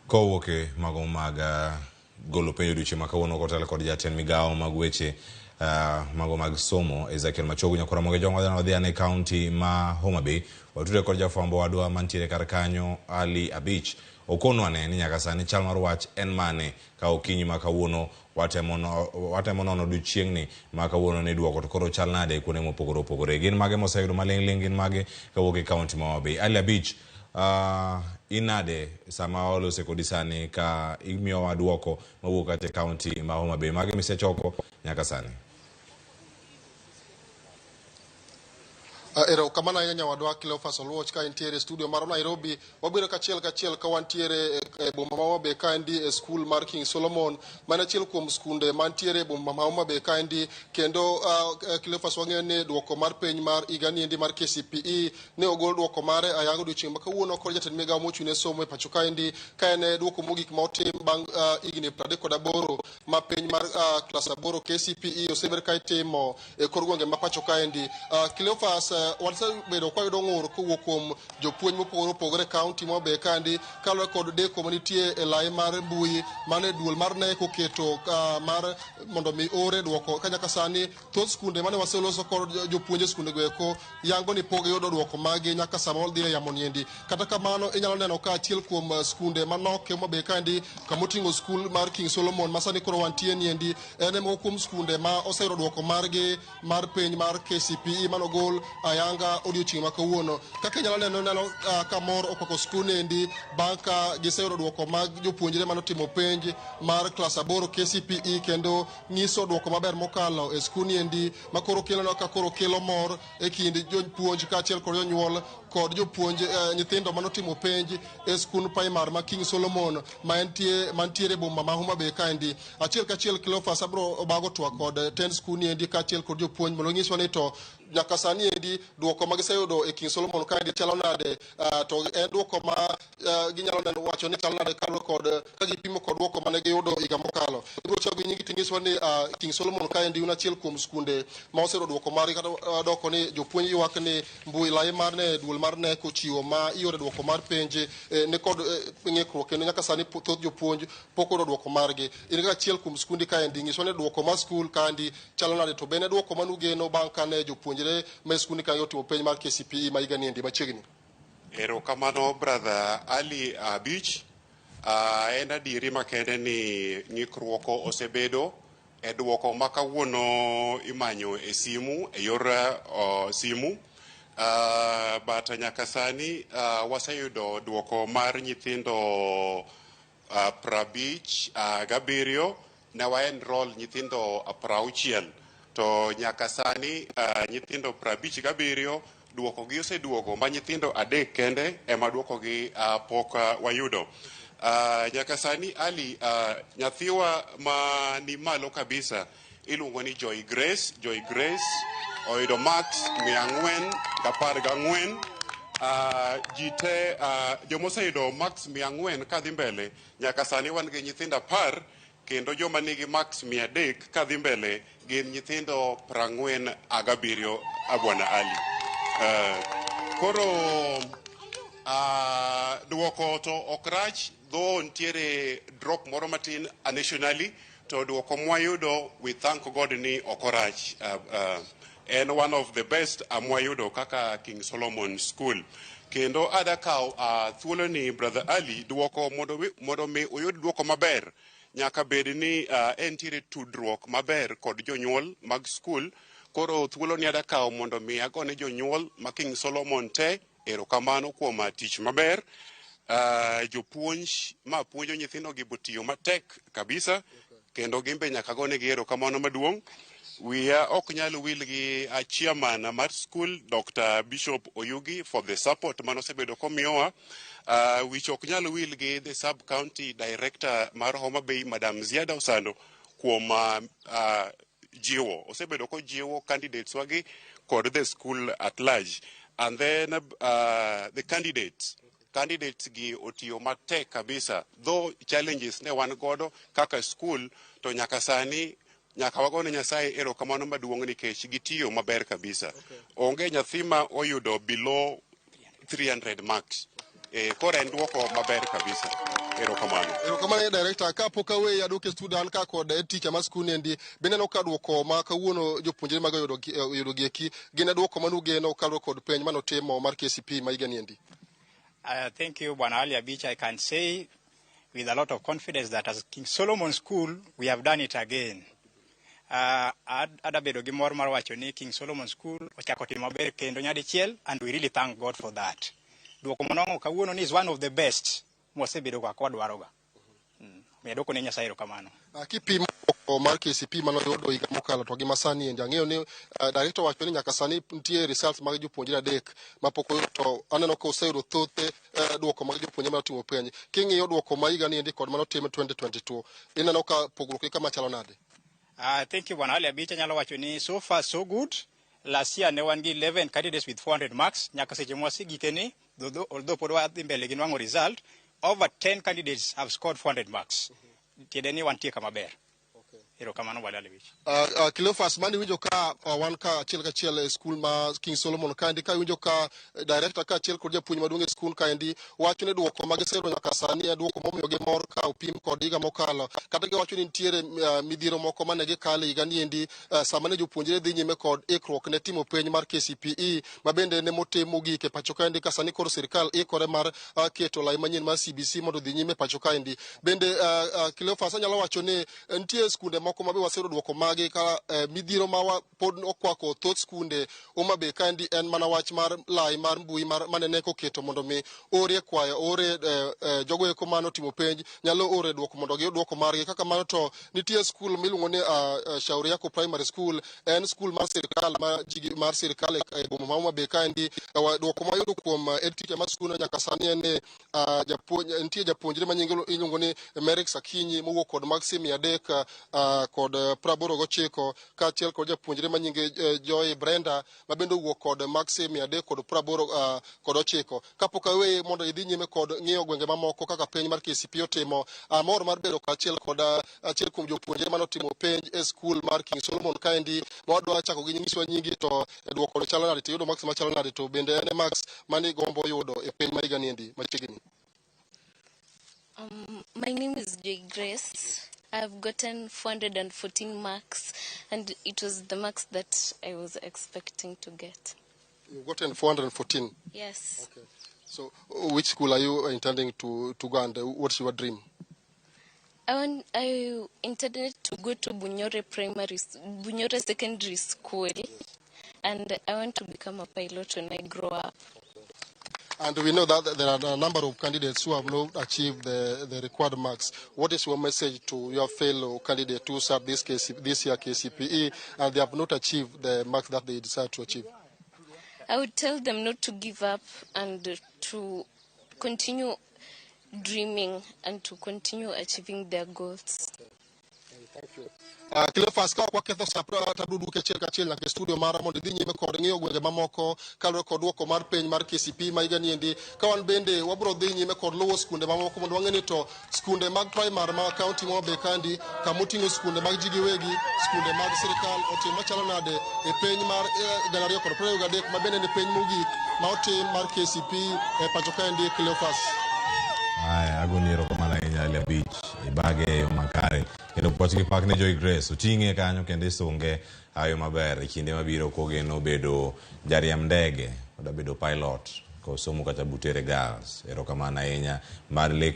Kowuok e mago mag golo penj odiochieng' ma kawuono kotel kod jatend migawo mag weche mago mag somo Ezekiel Machogu. Nyakwar Ramogi Ojwang' wadhi wadhi ane kaunti ma Homa Bay watudre kod jafwambo wadwa mantiere kar kanyo Ali Abich. Okonwa ne ni nyaka sani chal mar wach en mane ka okinyi ma kawuono watemo no, watemo nono odiochieng'ni ma kawuono ni duoko to koro chal nade kuonde mopogore opogore. Gin mage moseyudo maling'ling' gin mage kawuok e kaunti ma Homa Bay. Ali Abich, inade sama walose kodi sani ka imiyowa duoko mawuok kata e kaunti ma Homa Bay mage misechoko nyaka sani? Erokamano ahinya nyawadwa Cleophas Oluoch ka intiere e studio mar Nairobi. Wabiro kachiel kachiel ka wantiere e boma ma Homa Bay kaendi e skul mar King Solomon, man achiel kuom skunde mantiere e boma ma Homa Bay kaendi. Kendo Cleophas, wang'eyo ni duoko mar penj mar higani endi mar KCPE ne ogol duoko mare ayanga odiochieng' ma kawuono kod jatend migawo mochung' ne somo e pacho kaendi, ka en e duoko mogik ma otim bang' higni 38 ma penj mar klas 8 KCPE osebed ka itimo e kor gwenge ma pacho kaendi. Cleophas, wasebedo ka wayudo ng'ur kowuok kuom jopuonj mopogore opogore e kaunti ma Homa Bay kaendi kaluwore kod deko manitie e lai mar mbui mane duol mar KNEC oketo mar mondo mi ore duoko, ka nyaka sani thoth skunde mane waseloso kod jopuonj e skunde go eko yango ni pok giyudo duoko magi nyaka sama wadhi e yamo niendi. Kata kamano inyalo neno ka achiel kuom skunde manok e Homa Bay kaendi kamoting'o skul mar King Solomon ma sani koro wantie niendi en e moko kuom skunde ma oseyudo duoko margi mar penj mar KCPE manogol ayanga odiochieng' ma kawuono. Kaka inyalo neno, ineno ka mor okwako skul endi bang' ka giseyudo duoko mag jopuonjre manotimo penj mar klas 8 KCPE kendo nyiso duoko maber mokalo e skul endi ma koro kelo ka koro kelo mor e kind jopuonj kaachiel kod jonyuol kod jopuonj nyithindo manotimo penj e skund primar ma King Solomon ma entie mantiere e boma ma Homa Bay kaendi. Achiel kachiel Cleophas abro bago twak kod tend skul ni endi kaachiel kod jopuonj mondo ginyiswa ni to nyaka sani endi duoko ma giseyudo e King Solomon kaendi chalo nade, to en duoko ma ginyalo neno wacho ni chalo nade kaluwore kod ka gipimo kod duoko mane giyudo higa mokalo. Ibiro chako gi nyingi tinyiswa ni King Solomon kaendi un achiel kuom skunde ma oseyudo duoko margi kata doko ni jopuonj ywak ni mbui lai mar ne duol mar KNEC ochiwo ma iore duoko mar penj ni kod ng'ikruok kendo nyaka sani thoth jopuonj pok oyudo duoko margi. In kaka achiel kuom skundi kaendi, nyiswa ni duoko mar skul kaendi chalo nade to bende duoko manugeno bang' kane jopuonjre ma e skundi kaendi otimo penj mar KCPE ma higa ni endi machiegni. Erokamano brother Ali Abich. En adieri makende ni ng'ikruok osebedo e duoko ma kawuono imanyo e simu e yor simu. But nyaka sani waseyudo duoko mar nyithindo 57. Ne wa enroll nyithindo 60 to nyaka sani nyithindo 57 duoko gi oseduogo ma nyithindo 3 kende ema duoko gi pok wayudo. Nyaka sani Ali, nyathiwa ma ni malo kabisa iluongo ni Joy Grace. Joy Grace oyudo marks 414. Ji te jomoseyudo marks 400 kadhi mbele nyaka sani wan gi nyithindo 10 kendo joma nigi marks 300 kadhi mbele gin nyithindo 47 Bwana Ali. Koro duoko to ok rach, though nitiere drop moro matin nationally, to duoko mwayudo we thank God ni ok orach. En one of the best mwayudo kaka King Solomon School. Kendo ada kaw thuolo ni brother Ali, duoko mondo mi uyud duoko maber nyaka bed ni entiere tudruok maber kod jonyuol mag skul. Koro thuolo ni ada kawo mondo mi agone jonyuol ma King Solomon te erokamano kuom tich maber. Jopuonj ma puonjo nyithindo gi botiyo matek kabisa kendo gimbe nyaka gonegi erokamano maduong'. Wiya ok nyal wil gi chairman mar school Dr. Bishop Oyugi for the support manosebedo komiyowa. Wich ok nyal wil gi the sub county director mar Homa Bay Madam Ziada Osando kuom jiwo osebedo kojiwo candidates wagi kod the school at large, and then the candidates gi otiyo matek kabisa, though challenges ne wan godo kaka school, to nyaka sani nyaka wagone Nyasaye erokamano maduong' nikech gitiyo maber kabisa. Onge nyathi ma oyudo below 300 marks. Koro en duoko maber kabisa. Erokamano. Erokamano, director. Kapok aweyi, aduoke studio. An ka kod head teacher mar skul endi. Bineno ka duoko ma kawuono jopuonjre mag oyudo gieki gin e duoko manugeno kaluwore kod penj manotimo mar KCPE ma higa ni endi? Thank you, Bwana Ali Abich. I can say with a lot of confidence that as King Solomon School, we have done it again. Adabedo gi mor mar wacho ni King Solomon School ochako timo maber kendo nyadichiel, and we really thank God for that. Duoko monwang'o kawuono ni is one of the best mwasebedo ga kwadwaroga. Omiyo adwoko ne Nyasaye erokamano. Kipimo duoko mar KCPE manoyudo higa mokalo to gi masani endi, ang'eyo ni director wacho ni nyaka sani nitie results mag jopuonjre adek mapok oyudo, to aneno ka oseyudo thothe duoko mag jopuonjre manotimo penj. King'iyo duoko ma higa ni endi kod manotim 2022, ineno ka pogruok ni kama chalo nade? Thank you, Bwana Ali Abich. Anyalo wacho ni so far so good. Last year ne wan gi 11 candidates with 400 marks. Nyaka seche mwasegike ni, although pod wadhi mbele gi nwang'o result, over 10 candidates have scored 400 marks. Tiende ni wantie kama ber. Erokamano, Bwana Ali Abich. Cleophas, mani winjo ka wan ka achiel kachiel e skul ma King Solomon kaendi, ka iwinjo ka director kaachiel kod japuonj maduong' e skul kaendi wacho ni duoko ma giseyudo nyaka sani en duoko momiyogi mor ka opim kod higa mokalo, kata giwacho ni nitiere midhiero moko mane gikale higa ni endi sama ne jopuonjre dhi nyime kod ikruok ne timo penj mar KCPE ma bende ne motim mogik e pacho kaendi, ka sani koro sirikal ikore mar keto lai manyien mar CBC mondo odhi nyime e pacho kaendi. Bende Cleophas, anyalo wacho ni nitie skunde moko ma be waseyudo duoko magi ka midhiero ma pod okwako thoth skunde Homa Bay kaendi en mana wach mar lai mar mbui mar mane nek oketo mondo mi orie kwayo ore jogo eko manotimo penj nyalo ore duoko mondo giyud duoko margi. Kaka mano to nitie skul miluongo ni Shauri Yako Primary School, en skul mar sirikal ma ji mar sirikal e boma ma Homa Bay kaendi. Duoko mayudo kuom head teacher mar skul nyaka sani en ni japuonj nitie japuonjre ma nyinge iluongo ni Merrick Sakinyi mowuok kod maksi 389, kaachiel kod japuonjre ma nyinge Joy Brenda ma bende owuok kod maksi 389. Kapok aweye mondo idhi nyime kod ng'iyo gwenge mamoko kaka penj mar KCPE otimo, amor mar bedo kaachiel kod achiel kuom jopuonjre manotimo penj e skul mar King Solomon kaendi, ma wadwa chako gi nyiswa nyingi to duoko chalo nade, to yudo maksi machalo nade, to bende en e maks mane igombo yudo e penj ma higa ni endi machiegni. My name is Joy Grace. I've gotten 414 marks, and it was the marks that I was expecting to get. You've gotten 414? Yes. Okay. So, which school are you intending to go, and what's your dream? I intended to go to Bunyore Primary, Bunyore Secondary School, and I want to become a pilot when I grow up. And we know that there are a number of candidates who have not achieved the required marks. What is your message to your fellow candidates who sat this year KCPE and they have not achieved the marks that they desire to achieve? I would tell them not to give up and to continue dreaming and to continue achieving their goals. Thank you. Cleophas, ka ok waketho sa tabiro duoki achiel kachiel nyaka e studio mara mondo idhi nyime kod ng'iyo gwenge mamoko kaluwore kod duoko mar penj mar KCPE ma higa ni endi, ka wan bende wabiro dhi nyime kod luwo skunde mamoko mondo wang'e ni to skunde mag primary ma kaunti ma Homa Bay kaendi, kamoting'o skunde mag ji giwegi, skunde mag sirikal, otim machalo nade e penj mar 2023, ma bende en penj mogik ma otim mar KCPE e pacho kaendi. Cleophas. Aya, agoni erokamano ahinya, Ali Abich, ibage e yo makare. Kendo puoch gi pak ne Joy Grace, oting'e kanyo kendo isunge ayo maber e kinde mabiro kogeno bedo jariemb ndege, oda bedo pilot, kosomo kata Butere Girls. Erokamano ahinya mar lek.